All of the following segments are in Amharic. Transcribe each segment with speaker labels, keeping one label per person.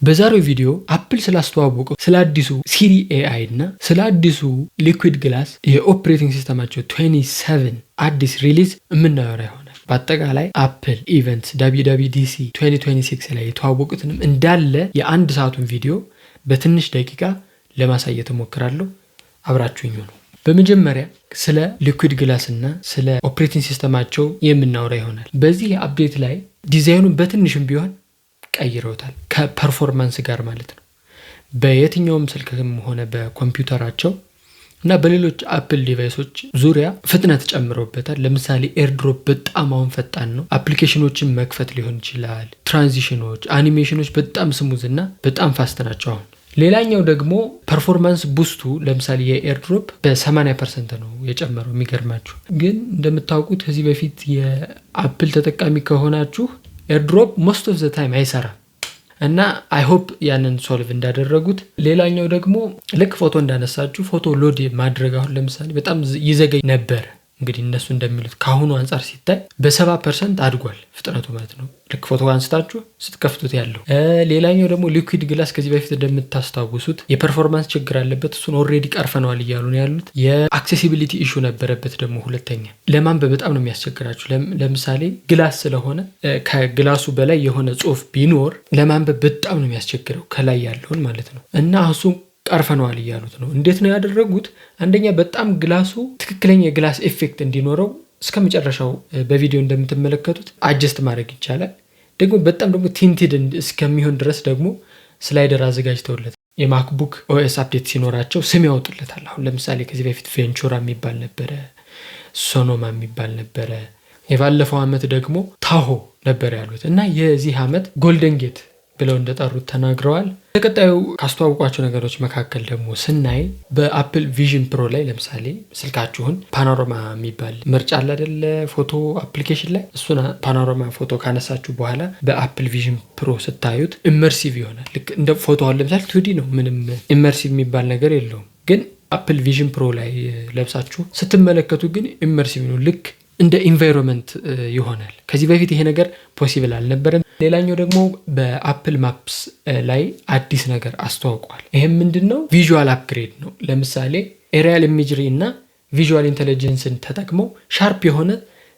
Speaker 1: በዛሬው ቪዲዮ አፕል ስላስተዋወቀው ስለ አዲሱ Siri AI እና ስለ አዲሱ Liquid Glass የ operating system ኣቸው 27 አዲስ release የምናወራ ይሆናል። በአጠቃላይ አፕል event WWDC 2026 ላይ የተዋወቁትንም እንዳለ የአንድ ሰዓቱን ቪዲዮ በትንሽ ደቂቃ ለማሳየት እሞክራለሁ። አብራችሁኝ ሁኑ። በመጀመሪያ ስለ Liquid Glass እና ስለ operating system ኣቸው የምናወራ ይሆናል። በዚህ update ላይ ዲዛይኑን በትንሽም ቢሆን ቀይረውታል፣ ከ performance ጋር ማለት ነው። በየትኛውም ስልክም ሆነ በኮምፒውተራቸው እና በሌሎች አፕል device ኦች ዙሪያ ፍጥነት ጨምረውበታል። ለምሳሌ AirDrop በጣም አሁን ፈጣን ነው። Application ኖችን መክፈት ሊሆን ይችላል። Transition ኖች፣ animation ኖች በጣም smooth እና በጣም fast ናቸው አሁን። ሌላኛው ደግሞ performance boost ኡ ለምሳሌ የ AirDrop በ80% ነው የጨመረው። የሚገርማችሁ ግን እንደምታውቁት ከዚህ በፊት የአፕል ተጠቃሚ ከሆናችሁ AirDrop most of the time አይሰራም እና I hope ያንን solve እንዳደረጉት። ሌላኛው ደግሞ ልክ ፎቶ እንዳነሳችሁ ፎቶ load ማድረግ አሁን ለምሳሌ በጣም ይዘገይ ነበር። እንግዲህ እነሱ እንደሚሉት ከአሁኑ አንጻር ሲታይ በ70% አድጓል ፍጥነቱ ማለት ነው። ልክ ፎቶ አንስታችሁ ስትከፍቱት ያለው። ሌላኛው ደግሞ Liquid Glass ከዚህ በፊት እንደምታስታውሱት የ performance ችግር አለበት። እሱን already ቀርፈነዋል እያሉ ነው ያሉት። የ accessibility issue ነበረበት ደግሞ ሁለተኛ፣ ለማንበብ በጣም ነው የሚያስቸግራችሁ። ለምሳሌ glass ስለሆነ ከ glass ኡ በላይ የሆነ ጽሁፍ ቢኖር ለማንበብ በጣም ነው የሚያስቸግረው ከላይ ያለውን ማለት ነው፣ እና እሱን ቀርፈነዋል እያሉት ነው። እንዴት ነው ያደረጉት? አንደኛ በጣም glass ኡ ትክክለኛ የ glass effect እንዲኖረው እስከ መጨረሻው በቪዲዮ እንደምትመለከቱት adjust ማድረግ ይቻላል። ደግሞ በጣም ደግሞ tinted እስከሚሆን ድረስ ደግሞ slider አዘጋጅተውለት የ MacBook OS update ሲኖራቸው ስም ያወጡለታል። አሁን ለምሳሌ ከዚህ በፊት Ventura የሚባል ነበረ፣ Sonoma የሚባል ነበረ። የባለፈው ዓመት ደግሞ Tahoe ነበር ያሉት እና የዚህ ዓመት Golden Gate ብለው እንደጠሩት ተናግረዋል። ተቀጣዩ ካስተዋወቋቸው ነገሮች መካከል ደግሞ ስናይ በ Apple Vision Pro ላይ ለምሳሌ ስልካችሁን panorama የሚባል ምርጫ አለ አይደለ? ፎቶ application ላይ እሱን panorama ፎቶ ካነሳችሁ በኋላ በ Apple Vision Pro ስታዩት immersive ይሆናል። ልክ እንደ ፎቶ አሁን ለምሳሌ 2D ነው፣ ምንም immersive የሚባል ነገር የለውም። ግን Apple Vision Pro ላይ ለብሳችሁ ስትመለከቱ ግን immersive ነው፣ ልክ እንደ environment ይሆናል። ከዚህ በፊት ይሄ ነገር possible አልነበረም። ሌላኛው ደግሞ በ Apple Maps ላይ አዲስ ነገር አስተዋውቋል። ይህም ምንድን ነው? Visual upgrade ነው። ለምሳሌ aerial imagery እና visual intelligence ን ተጠቅመው sharp የሆነ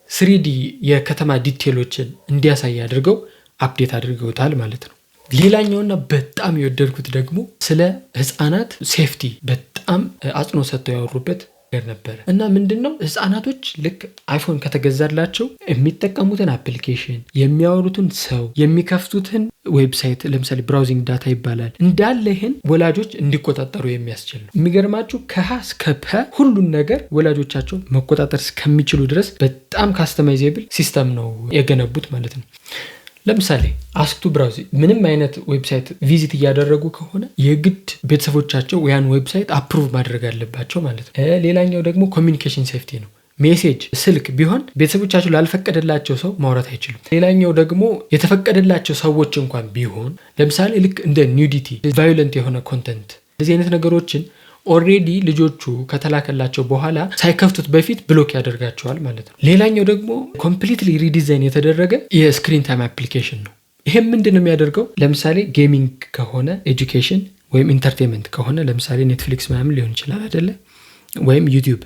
Speaker 1: 3D የከተማ detail ኦችን እንዲያሳይ አድርገው update አድርገውታል ማለት ነው። ሌላኛውና በጣም የወደድኩት ደግሞ ስለ ህፃናት safety በጣም አጽንኦት ሰጥተው ያወሩበት ነገር ነበረ። እና ምንድን ነው፣ ህጻናቶች ልክ iPhone ከተገዛላቸው የሚጠቀሙትን application፣ የሚያወሩትን ሰው፣ የሚከፍቱትን website፣ ለምሳሌ browsing data ይባላል፣ እንዳለ ይህን ወላጆች እንዲቆጣጠሩ የሚያስችል ነው። የሚገርማችሁ ከሀ እስከ ፐ ሁሉን ነገር ወላጆቻቸው መቆጣጠር እስከሚችሉ ድረስ በጣም customizable system ነው የገነቡት ማለት ነው። ለምሳሌ ask to browse፣ ምንም አይነት website visit እያደረጉ ከሆነ የግድ ቤተሰቦቻቸው ያን website approve ማድረግ አለባቸው ማለት ነው። ሌላኛው ደግሞ communication safety ነው። Message፣ ስልክ ቢሆን ቤተሰቦቻቸው ላልፈቀደላቸው ሰው ማውራት አይችሉም። ሌላኛው ደግሞ የተፈቀደላቸው ሰዎች እንኳን ቢሆን ለምሳሌ ልክ እንደ nudity፣ violent የሆነ content፣ እንደዚህ አይነት ነገሮችን already ልጆቹ ከተላከላቸው በኋላ ሳይከፍቱት በፊት block ያደርጋቸዋል ማለት ነው። ሌላኛው ደግሞ completely redesign የተደረገ የ screen time application ነው። ይሄም ምንድን ነው የሚያደርገው? ለምሳሌ gaming ከሆነ፣ education ወይም entertainment ከሆነ፣ ለምሳሌ Netflix ምናምን ሊሆን ይችላል አይደለ? ወይም YouTube።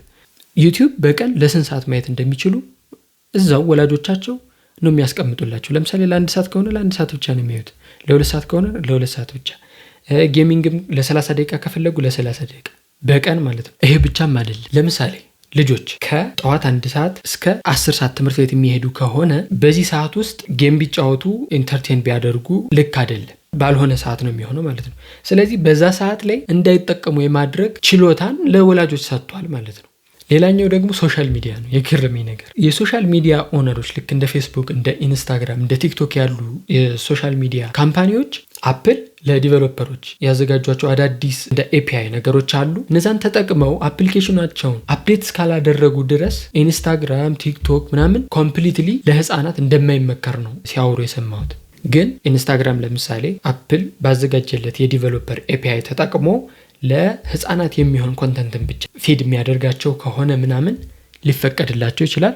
Speaker 1: YouTube በቀን ለስንት ሰዓት ማየት እንደሚችሉ እዛው ወላጆቻቸው ነው የሚያስቀምጡላቸው። ለምሳሌ ለአንድ ሰዓት ከሆነ ለአንድ ሰዓት ብቻ ነው የሚያዩት። ለ2 ሰዓት ከሆነ ለ2 ሰዓት ብቻ። Gaming ም ለ30 ደቂቃ ከፈለጉ ለ30 ደቂቃ በቀን ማለት ነው። ይሄ ብቻም አይደለም። ለምሳሌ ልጆች ከጠዋት 1 ሰዓት እስከ 10 ሰዓት ትምህርት ቤት የሚሄዱ ከሆነ በዚህ ሰዓት ውስጥ game ቢጫወቱ፣ entertain ቢያደርጉ ልክ አይደለም። ባልሆነ ሰዓት ነው የሚሆነው ማለት ነው። ስለዚህ በዛ ሰዓት ላይ እንዳይጠቀሙ የማድረግ ችሎታን ለወላጆች ሰጥቷል ማለት ነው። ሌላኛው ደግሞ social media ነው። የገረመኝ ነገር የ social media owner ኦች ልክ እንደ ፌስቡክ፣ እንደ Instagram፣ እንደ TikTok ያሉ የ social media company ዎች አፕል ለ developer ኦች ያዘጋጇቸው አዳዲስ እንደ API ነገሮች አሉ። እነዛን ተጠቅመው application ናቸውን update እስካላደረጉ ድረስ Instagram፣ TikTok ምናምን completely ለህፃናት እንደማይመከር ነው ሲያወሩ የሰማሁት። ግን Instagram ለምሳሌ አፕል ባዘጋጀለት የ developer API ተጠቅሞ ለህፃናት የሚሆን content ን ብቻ feed የሚያደርጋቸው ከሆነ ምናምን ሊፈቀድላቸው ይችላል።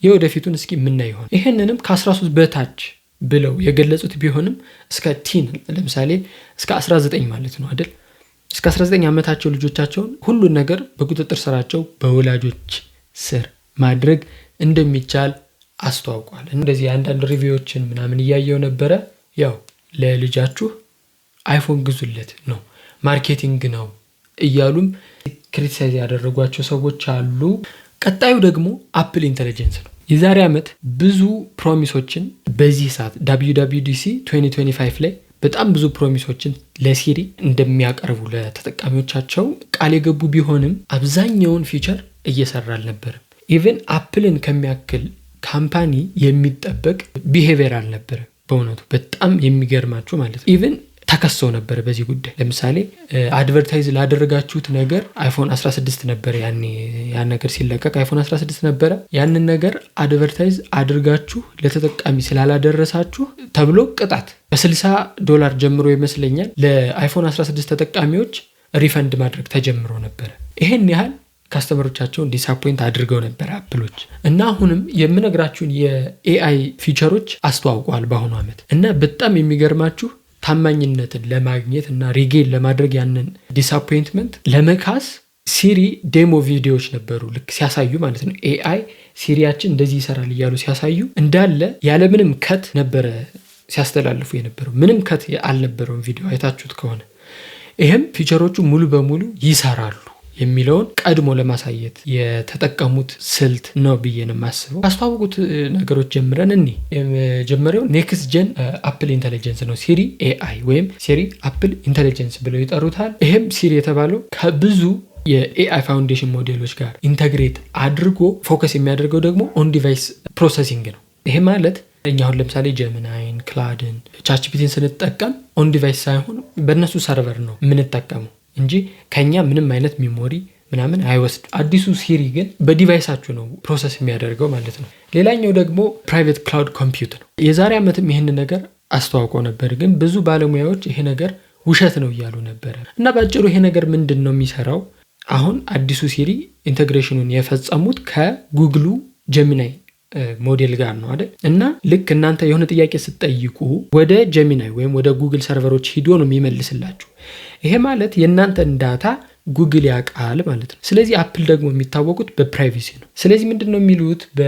Speaker 1: የወደፊቱን እስኪ የምናይ ይሆን። ይህንንም ከ13 በታች ብለው የገለጹት ቢሆንም እስከ teen፣ ለምሳሌ እስከ 19 ማለት ነው አይደል? እስከ 19 ዓመታቸው ልጆቻቸውን ሁሉን ነገር በቁጥጥር ስራቸው በወላጆች ስር ማድረግ እንደሚቻል አስተዋውቋል። እንደዚህ አንዳንድ review ዎችን ምናምን እያየው ነበረ። ያው ለልጃችሁ iPhone ግዙለት ነው፣ marketing ነው እያሉም criticize ያደረጓቸው ሰዎች አሉ። ቀጣዩ ደግሞ Apple Intelligence ነው። የዛሬ ዓመት ብዙ promise ኦችን በዚህ ሰዓት WWDC 2025 ላይ በጣም ብዙ promise ኦችን ለ Siri እንደሚያቀርቡ ለተጠቃሚዎቻቸው ቃል የገቡ ቢሆንም አብዛኛውን feature እየሰራ አልነበርም። Even Apple ን ከሚያክል company የሚጠበቅ behavior አልነበረም። በእውነቱ በጣም የሚገርማችሁ ማለት ነው። Even ተከሰው ነበረ በዚህ ጉዳይ። ለምሳሌ advertise ላደረጋችሁት ነገር iPhone 16 ነበረ፣ ያኔ ያን ነገር ሲለቀቅ iPhone 16 ነበረ። ያንን ነገር advertise አድርጋችሁ ለተጠቃሚ ስላላደረሳችሁ ተብሎ ቅጣት በ60 ዶላር ጀምሮ ይመስለኛል ለ iPhone 16 ተጠቃሚዎች refund ማድረግ ተጀምሮ ነበረ። ይሄን ያህል customer ኦቻቸውን disappoint አድርገው ነበር Apple ኦች። እና አሁንም የምነግራችሁን የ AI feature ኦች አስተዋውቀዋል በአሁኑ ዓመት። እና በጣም የሚገርማችሁ ታማኝነትን ለማግኘት እና regain ለማድረግ፣ ያንን disappointment ለመካስ Siri demo ቪዲዮዎች ነበሩ፣ ልክ ሲያሳዩ ማለት ነው። AI Siri ያችን እንደዚህ ይሰራል እያሉ ሲያሳዩ እንዳለ ያለምንም cut ነበረ ሲያስተላልፉ የነበረው። ምንም cut አልነበረውም ቪዲዮ አይታችሁት ከሆነ። ይህም feature ኦቹ ሙሉ በሙሉ ይሰራሉ የሚለውን ቀድሞ ለማሳየት የተጠቀሙት ስልት ነው ብዬ ነው የማስበው። ካስተዋወቁት ነገሮች ጀምረን እኒ የመጀመሪያው next gen Apple Intelligence ነው። Siri AI ወይም Siri Apple Intelligence ብለው ይጠሩታል። ይሄም Siri የተባለው ከብዙ የ AI foundation ሞዴሎች ጋር integrate አድርጎ focus የሚያደርገው ደግሞ on device processing ነው። ይሄ ማለት እኛ አሁን ለምሳሌ Gemini ን፣ Claude ን፣ ChatGPT ን ስንጠቀም on device ሳይሆን በእነሱ server ነው የምንጠቀመው እንጂ ከኛ ምንም አይነት memory ምናምን አይወስድ። አዲሱ Siri ግን በ device ኣችሁ ነው process የሚያደርገው ማለት ነው። ሌላኛው ደግሞ private cloud compute ነው። የዛሬ ዓመትም ይህን ነገር አስተዋውቀው ነበር፣ ግን ብዙ ባለሙያዎች ይሄ ነገር ውሸት ነው እያሉ ነበረ። እና በአጭሩ ይሄ ነገር ምንድን ነው የሚሰራው? አሁን አዲሱ Siri integration ኑን የፈጸሙት ከ Google ኡ Gemini ሞዴል ጋር ነው አይደል? እና ልክ እናንተ የሆነ ጥያቄ ስትጠይቁ ወደ Gemini ወይም ወደ Google server ኦች ሂዶ ነው የሚመልስላችሁ። ይሄ ማለት የእናንተን data Google ያውቃል ማለት ነው። ስለዚህ Apple ደግሞ የሚታወቁት በ privacy ነው። ስለዚህ ምንድን ነው የሚሉት? በ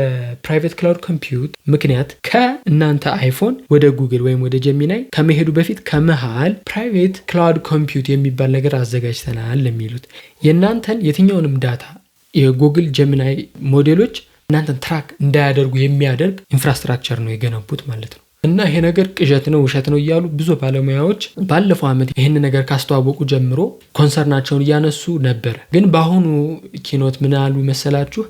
Speaker 1: private cloud compute ምክንያት ከእናንተ iPhone ወደ ጉግል ወይም ወደ Gemini ከመሄዱ በፊት ከመሃል private cloud compute የሚባል ነገር አዘጋጅተናል የሚሉት፣ የእናንተን የትኛውንም data የ Google Gemini ሞዴሎች እናንተን track እንዳያደርጉ የሚያደርግ infrastructure ነው የገነቡት ማለት ነው። እና ይሄ ነገር ቅዠት ነው፣ ውሸት ነው እያሉ ብዙ ባለሙያዎች ባለፈው ዓመት ይህን ነገር ካስተዋወቁ ጀምሮ concern ኣቸውን እያነሱ ነበረ። ግን በአሁኑ keynote ምን አሉ መሰላችሁ?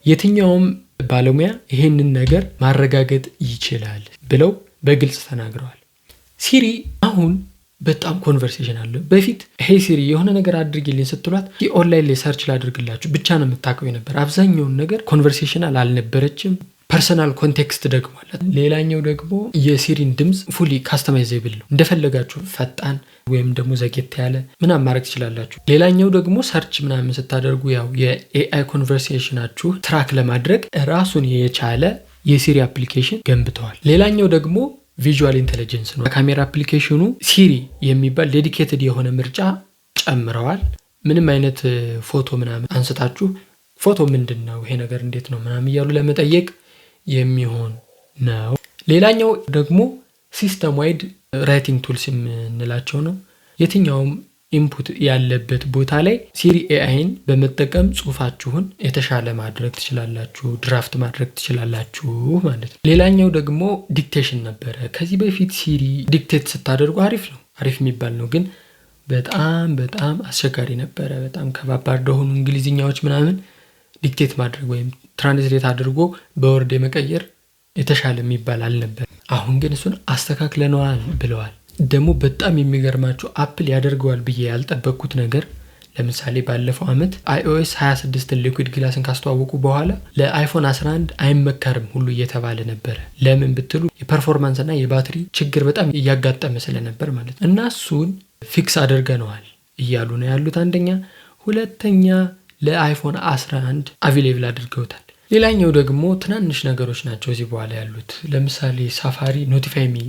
Speaker 1: የትኛውም ባለሙያ ይህንን ነገር ማረጋገጥ ይችላል ብለው በግልጽ ተናግረዋል። Siri አሁን በጣም conversation አለ። በፊት "Hey Siri፣ የሆነ ነገር አድርጊልኝ" ስትሏት ኦንላይን ላይ search ላድርግላችሁ ብቻ ነው የምታውቀው ነበር። አብዛኛውን ነገር conversational አልነበረችም። Personal context ደግሞ አለ። ሌላኛው ደግሞ የ Siri ን ድምፅ fully customizable ነው። እንደፈለጋችሁ ፈጣን ወይም ደግሞ ዘግየት ያለ ምናምን ማድረግ ትችላላችሁ። ሌላኛው ደግሞ search ምናምን ስታደርጉ ያው የ AI conversation ኣችሁ track ለማድረግ ራሱን የቻለ የ Siri application ገንብተዋል። ሌላኛው ደግሞ visual intelligence ነው። ካሜራ application ኑ Siri የሚባል dedicated የሆነ ምርጫ ጨምረዋል። ምንም አይነት ፎቶ ምናምን አንስታችሁ ፎቶ ምንድን ነው፣ ይሄ ነገር እንዴት ነው ምናምን እያሉ ለመጠየቅ የሚሆን ነው። ሌላኛው ደግሞ system wide writing tools የምንላቸው ነው። የትኛውም input ያለበት ቦታ ላይ Siri AI ን በመጠቀም ጽሁፋችሁን የተሻለ ማድረግ ትችላላችሁ፣ draft ማድረግ ትችላላችሁ ማለት ነው። ሌላኛው ደግሞ dictation ነበረ። ከዚህ በፊት Siri dictate ስታደርጉ አሪፍ ነው፣ አሪፍ የሚባል ነው፣ ግን በጣም በጣም አስቸጋሪ ነበረ። በጣም ከባባድ የሆኑ እንግሊዝኛዎች ምናምን dictate ማድረግ ወይም translate አድርጎ በ word የመቀየር የተሻለ የሚባል አልነበር። አሁን ግን እሱን አስተካክለነዋል ብለዋል። ደግሞ በጣም የሚገርማችሁ Apple ያደርገዋል ብዬ ያልጠበቅኩት ነገር፣ ለምሳሌ ባለፈው ዓመት iOS 26 Liquid Glass ን ካስተዋወቁ በኋላ ለ iPhone 11 አይመከርም ሁሉ እየተባለ ነበረ። ለምን ብትሉ የ performance እና የባትሪ ችግር በጣም እያጋጠመ ስለነበር ማለት ነው። እና እሱን fix አድርገነዋል እያሉ ነው ያሉት። አንደኛ፣ ሁለተኛ ለ iPhone 11 available አድርገውታል። ሌላኛው ደግሞ ትናንሽ ነገሮች ናቸው እዚህ በኋላ ያሉት። ለምሳሌ Safari Notify Me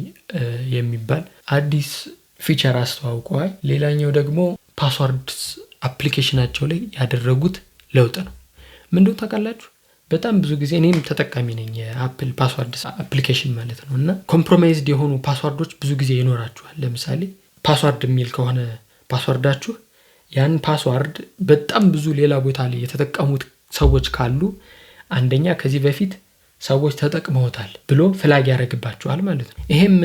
Speaker 1: የሚባል አዲስ feature አስተዋውቀዋል። ሌላኛው ደግሞ password application ኣቸው ላይ ያደረጉት ለውጥ ነው። ምንድነው ታውቃላችሁ? በጣም ብዙ ጊዜ እኔም ተጠቃሚ ነኝ የ Apple password application ማለት ነው። እና compromised የሆኑ password ኦች ብዙ ጊዜ ይኖራችኋል። ለምሳሌ password የሚል ከሆነ password ኣችሁ፣ ያን password በጣም ብዙ ሌላ ቦታ ላይ የተጠቀሙት ሰዎች ካሉ፣ አንደኛ ከዚህ በፊት ሰዎች ተጠቅመውታል ብሎ flag ያደርግባችኋል ማለት ነው። ይሄም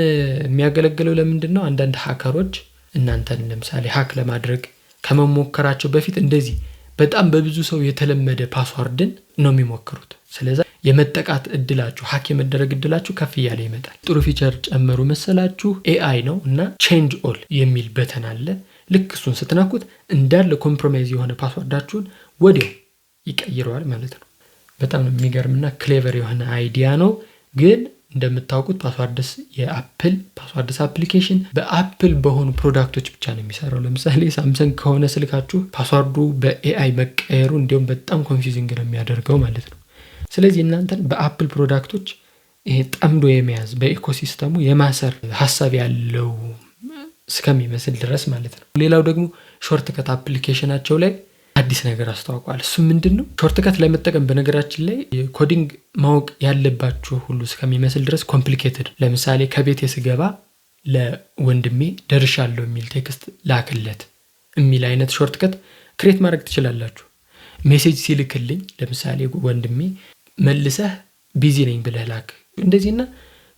Speaker 1: የሚያገለግለው ለምንድን ነው? አንዳንድ hacker ኦች እናንተን ለምሳሌ hack ለማድረግ ከመሞከራቸው በፊት እንደዚህ በጣም በብዙ ሰው የተለመደ password ን ነው የሚሞክሩት። ስለዛ የመጠቃት እድላችሁ፣ hack የመደረግ እድላችሁ ከፍ እያለ ይመጣል። ጥሩ feature ጨመሩ መሰላችሁ፣ AI ነው እና change all የሚል button አለ። ልክ እሱን ስትነኩት እንዳለ compromise የሆነ password ኣችሁን ወዲያው ይቀይረዋል ማለት ነው። በጣም ነው የሚገርምና clever የሆነ idea ነው። ግን እንደምታውቁት passwords የ Apple passwords application በ Apple በሆኑ product ኦች ብቻ ነው የሚሰራው። ለምሳሌ Samsung ከሆነ ስልካችሁ password ኡ በ AI መቀየሩ እንዲሁም በጣም confusing ነው የሚያደርገው ማለት ነው። ስለዚህ እናንተን በ Apple product ኦች ይሄ ጠምዶ የመያዝ፣ በ ecosystem ኡ የማሰር ሀሳብ ያለው እስከሚመስል ድረስ ማለት ነው። ሌላው ደግሞ shortcut application ኣቸው ላይ አዲስ ነገር አስተዋውቀዋል። እሱ ምንድን ነው? Shortcut ለመጠቀም በነገራችን ላይ coding ማወቅ ያለባችሁ ሁሉ እስከሚመስል ድረስ complicated። ለምሳሌ ከቤቴ ስገባ ለወንድሜ ደርሻለሁ የሚል text ላክለት የሚል አይነት shortcut create ማድረግ ትችላላችሁ። Message ሲልክልኝ ለምሳሌ ወንድሜ መልሰህ busy ነኝ ብለህ ላክ፣ እንደዚህና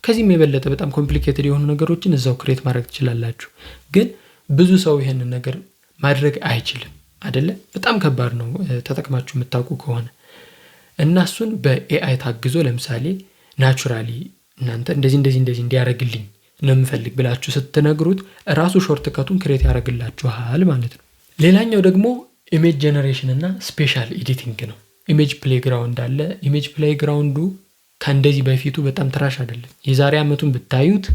Speaker 1: ከዚህም የበለጠ በጣም complicated የሆኑ ነገሮችን እዛው create ማድረግ ትችላላችሁ። ግን ብዙ ሰው ይሄንን ነገር ማድረግ አይችልም አደለ? በጣም ከባድ ነው ተጠቅማችሁ የምታውቁ ከሆነ። እና እሱን በ AI ታግዞ ለምሳሌ naturally እናንተ እንደዚህ እንደዚህ እንደዚህ እንዲያደርግልኝ ነው የምፈልግ ብላችሁ ስትነግሩት ራሱ shortcut ኡን create ያደርግላችኋል ማለት ነው። ሌላኛው ደግሞ image generation እና spatial editing ነው። Image Playground አለ። Image Playground ኡ ከእንደዚህ በፊቱ በጣም trash አይደለም። የዛሬ ዓመቱን ብታዩት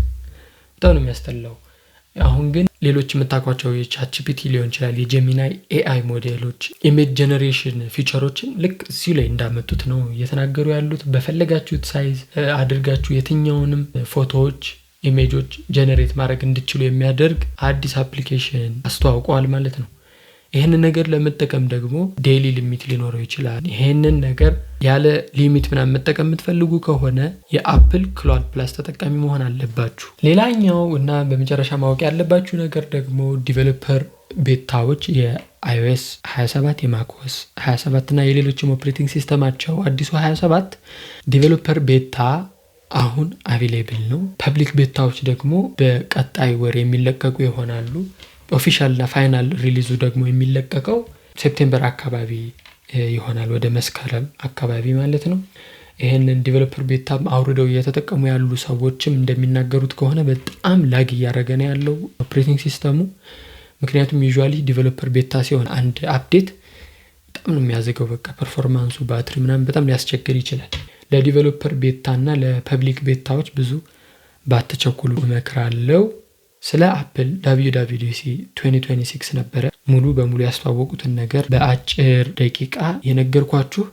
Speaker 1: በጣም ነው የሚያስጠላው። አሁን ግን ሌሎች የምታውቋቸው የ ChatGPT ሊሆን ይችላል፣ የ Gemini AI ሞዴሎች image generation feature ኦችን ልክ እዚሁ ላይ እንዳመጡት ነው እየተናገሩ ያሉት። በፈለጋችሁት size አድርጋችሁ የትኛውንም ፎቶዎች፣ image ኦች generate ማድረግ እንድችሉ የሚያደርግ አዲስ application አስተዋውቀዋል ማለት ነው። ይህንን ነገር ለመጠቀም ደግሞ daily limit ሊኖረው ይችላል። ይህንን ነገር ያለ limit ምናምን መጠቀም የምትፈልጉ ከሆነ የ Apple Cloud Plus ተጠቃሚ መሆን አለባችሁ። ሌላኛው እና በመጨረሻ ማወቅ ያለባችሁ ነገር ደግሞ developer beta ዎች የ iOS 27፣ የ macOS 27 እና የሌሎችም operating system ኣቸው አዲሱ 27 developer beta አሁን available ነው። Public beta ዎች ደግሞ በቀጣይ ወር የሚለቀቁ ይሆናሉ። Official እና final release ኡ ደግሞ የሚለቀቀው September አካባቢ ይሆናል፣ ወደ መስከረም አካባቢ ማለት ነው። ይህንን developer beta ም አውርደው እየተጠቀሙ ያሉ ሰዎችም እንደሚናገሩት ከሆነ በጣም lag እያደረገ ነው ያለው operating system ኡ። ምክንያቱም usually developer beta ሲሆን አንድ update በጣም ነው የሚያዘገው። በቃ performance ኡ፣ ባትሪ ምናምን በጣም ሊያስቸግር ይችላል። ለ developer beta እና ለ public beta ዎች ብዙ ባትቸኩሉ እመክራለሁ። ስለ Apple WWDC 2026 ነበረ ሙሉ በሙሉ ያስተዋወቁትን ነገር በአጭር ደቂቃ የነገርኳችሁ።